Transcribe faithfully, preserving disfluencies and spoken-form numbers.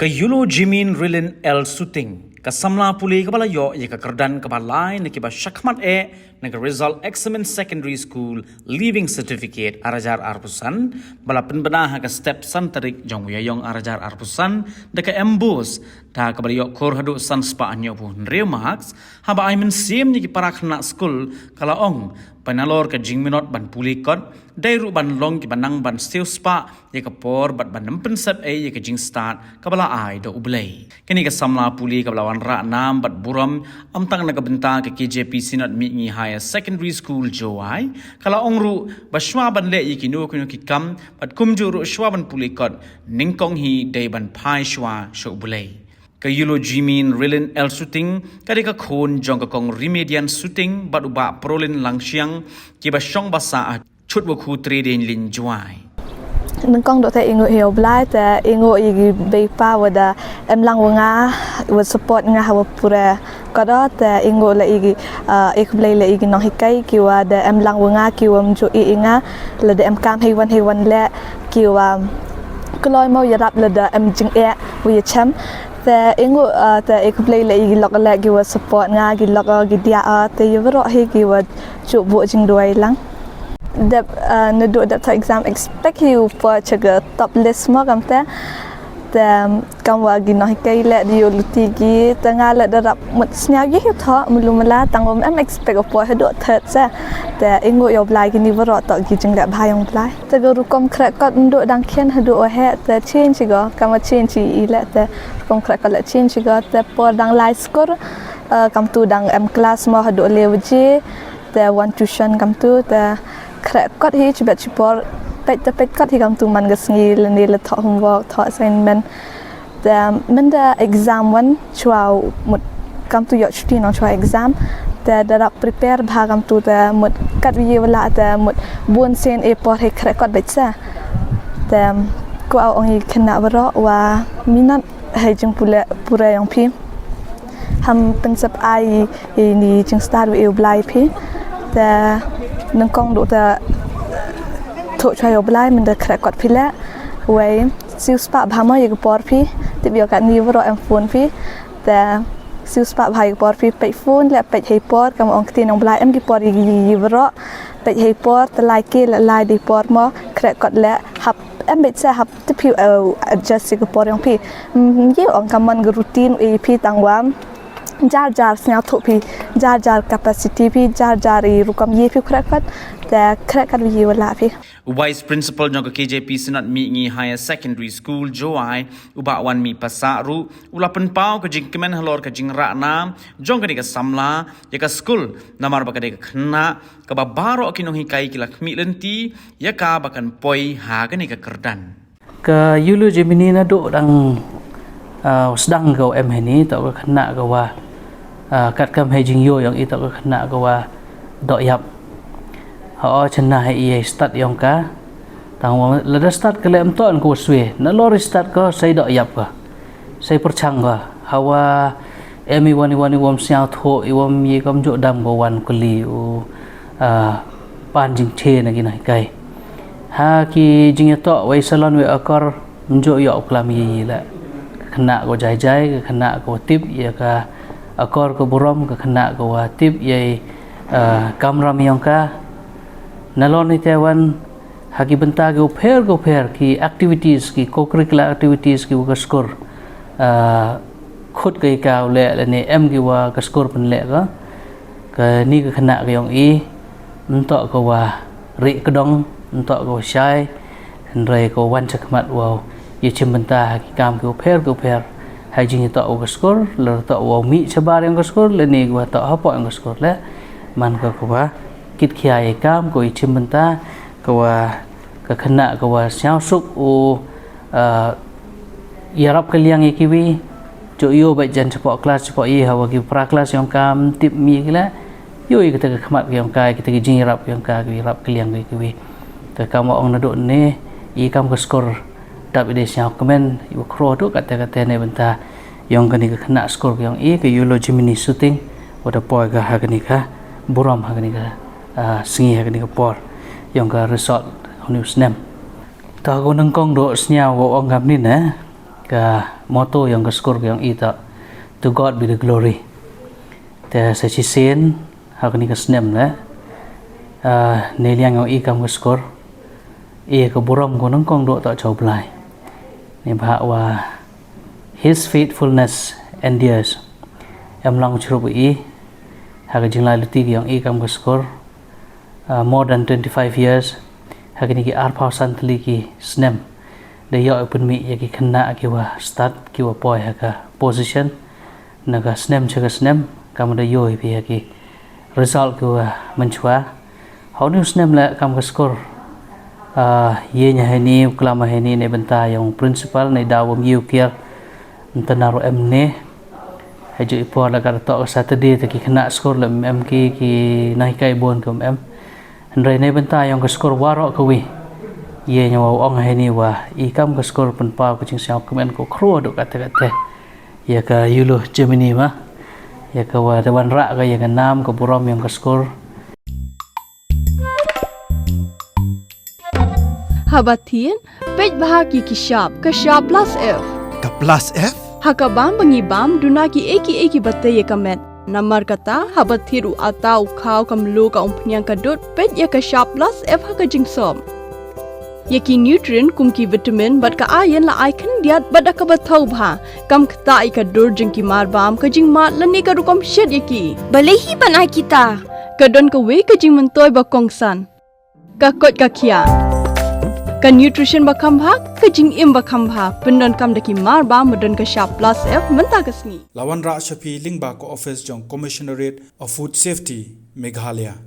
Ka Yulo Jimin Rilin L Suting, ka samla pule kaba la ïoh ïa ka kyrdan kaba lai na kiba shakhmat eh na ka result exam in secondary school leaving certificate ar hajar arphew san, ba la pynbna ha ka step san tarik jong u Ïaïong ar hajar arphew san da ka MBOSE, da kaba la ïoh khur haduh san spah hynñiewphew hynriew marks, haba ai mynsiem ïa ki para khynnah skul ka la ong ba nalor ka jingminot ban pule kot, dei ruh ban long kiba nang ban siewspah ïa ka por bad ban ym pynsep ei ïa ka jingstad kaba la ai da U Blei. Kane ka samla pule kaba la wanrah nam bad burom ym tang na ka bynta ka KJP Synod Mihngi Higher Secondary School Jowai, ka la ong ruh ba shwa ban leh ïa kino kino ki kam bad kumjuh ruh shwa ban pule kot, nyngkong hi dei ban phai shwa sha U Blei. Ka Yulo Jimin Rilin L Suting ka dei ka khun jong ka Kong Remedian Suting bad u Bah Prolin Langshiang, kiba shong basa ha Chutwakhu Trading Lane, Jowai. Nyngkong doh te i nguh ïa U Blai, te i nguh ïa ki bei pa wa da em lang wa nga, wa support nga ha wa pure kot, te i nguh la ïa ki, ah, ïa khublei la ïa ki nonghikai ki wa da em lang wa nga, ki wa ym ju ïeh ïa nga, lada em kam hei wan hei wan leh, ki wa kloi mo ïarap lada em jingeh wa ïa chem. Te i nguh, ah, te i khublei la ïa ki lok leh ki wa support nga, ki lok, ah, ki diah, ah, te ïa waroh hi ki wa ju buh jingduwai lang. Dep, ah, naduh dep thoh exam expect hi u poi cha ka top list mo, kam te. Te kam wa ki nonghikai leh da ïoh luti ki, te nga leh da rap mut sñiaw ïa hi thoh mulu mala, tang wa em expect u poi haduh third se. Te i nguh ïa U Blai, kini waroh toh ki jingleh bha yong U Blai. Te ka rukom khreh kot naduh dang khian haduh wa heh te change ko, kam wa change i leh te rukom khreh kot leh change ko, te por dang lai skur, eh, kam tu dang em class mo haduh le waje, te wan tuition kam tu, te khreh kot hi chibet chipor, peit te peit kot hi kam tu man ka sngi lane la thoh homework, thoh assignment. Te mynda exam wan chwa mut kam tu ïoh chuti nong chwa exam. Te da rap prepare bha kam tu te mut kat wi wa lah te mut bun sien e por hei khreh kot beit sa. Te ko au ong i khynnah waroh wa minot hei jingpule pure yong phi. Ham pynsep ai ini jingstad wa e U Blai phi. Te nyngkong doh te thoh chwa ïa U Blai mynda khreh kot phi leh. Wei siewspah bha mo ïa ka por phi. Tip ïa katni waroh em phone phi. Te siewspah bha ïa ka por phi, peit phone leh peit hei por, kam ong kti nong Blai em ki por ïa ki waroh. Peit hei por te lai ke leh lai dei por mo, khreh kot leh hap em beit se hap tip phi, eh, adjust ïa ka por yong phi. Mm, ïa ong kam man ka routine ïa phi tang wa jar jar sñiawthuh phi, jar jar capacity phi, jar jar i rukom ïa phi khreh kot, te khreh kot wi ïa wa lah phi. Vice Principal jong ka KJP Synod Mihngi Higher Secondary School Jowai, u Bah Wanmi Passah ruh u la pynpaw ka jingkmen halor ka jingrah nam jong kane ka samla ïa ka skul, namar ba ka dei ka khynnah kaba baroh ki nonghikai ki la khmih lynti ïa ka ba kan poi ha kane ka kyrdan. Ka Yulo Jimini naduh dang, ah, sdang ka em hini, toh ka khynnah ka wa, ah, katkam hei jingyo yong i toh ka khynnah ka wa doh ïap. Ha o chynna hei i hei stad yong ka. Tang wa lada stad ka leh em toh ka wa swe. Nalor i stad ka sei doh ïap ka. Sei pyrchang ka. Hawa em i wan i wan i wam sñiawthuh i wam i kam ju dam ka wan kuli u, ah, pan jingche na ki nonghikai. Ha ki jingïatoh wei salon wei akor mynjur ïoh u klam ïa i leh. Ka khynnah ka jai jai, ka khynnah ka tip ïa ka akor ka burom, ka khynnah ka tip ïa i, ah, kamram yong ka. Nalor ni te wan ha ki bynta ki u pher ki u pher ki activities, ki co-curricular activities ki wa ka skur, ah, khut ka i ka u leh lane em ki wa ka skur pynleh ka. Kani ka khynnah ka yong i, ntoh ka wa ri kdong, ntoh ka wa shai, hynrei ka wan chakhmat wa ïa chimbynta ha ki kam ki u pher ki u pher. Ha jingïatoh wa ka skur, lada toh wa mih chabar yong ka skur, lane ka wa toh hapoh yong ka skur leh. Man ka ka wa kit khia ïa kam, ka wa ïa chimbynta, ka wa ka khynnah ka wa sñiawsuk u, ah, ïarap ka liang ïa kiwi, ju ïoh bad jan chapoh klas chapoh i hawa ki para klas yong ka ym tip mi ki leh, ïoh ïa kita ka khmat yong ka, kita ki jingïarap yong ka, ki ïarap ka liang ïa kiwi. Te kam wa ong naduh ne, i kam ka skur dap i dei sñiaw kmen, i wa khro duh kata kata ne bynta yong kani ka khynnah skur yong i, ka Yulo Jimini Suting, wa da poi ka ha kani ka burom ha kani ka, ah, sngi ha kani ka por yong ka result ha u snem. Ta ko nyngkong doh sñiaw wa ong kam ni ne, ka motto yong ka skur ka yong i ta, "To God be the glory." Te sa shisien ha kani ka snem le, ah, ne liang yong i kam ka skur, i ka burom ko nangkong do ta cha u Blai. Ni ba wa His faithfulness endures. Em lang chrup i ha ka jinglai luti ki yong i kam ka skur, ah, more than twenty-five years, ha kini ki arphaw san tylli ki snem. Da yoh i pynmih ya ki khynnah ki wa start, ki wa poi ha ka position na ka snem cha ka snem, kam da yoh i pi ha ki result ki wa mynchwa. Hau ni u snem le kam ka skur, ah, ye nya heni, u klam heni ne bynta yong principal ne da wam ye u kiar. Nta na ro em ne. Haju i por le ka da tok Saturday te ki khynnah skur le em ki, ki nang hikai bon ki em. Hynrei ne bynta yong ka skur waroh ka wi, ye nya wa ong heni wa i kam ka skur pynpaw ka jingsngew kmen ko khro do kate kate. Ya ka yulu Germany ma. Ya ka wa da wanrah ka ya ka nam ka burom yong ka skur. Haba thied, peit bha ki ki shap, ka shap plus F. Ka plus F? Ha ka bam ba ngi bam, duna ki eki eki bate ya ka met. Namar kata, haba thied u ata, u khaw, ka mluh, ka umphniang, ka dud, peit ya ka shap plus F ha ka jingsop. Ya ki nutrient kum ki vitamin bad ka iron la ai khyndiat bad da kaba thaw bha. Kam kata i ka dur jong ki marbam, ka jingmad lane ka rukom shet ya ki. Balei hi ban ai kita? Ka don kawei ka jingmyntoi ba kongsan. Ka koit ka khiah. Ka nutrition ba kham bha, ka jingim ba kham bha. Pyndonkam da ki marbam ba don ka shap plus F mynta ka sngi. La wanrah sha phi lyngba ka office jong Commissionerate of Food Safety, Meghalaya.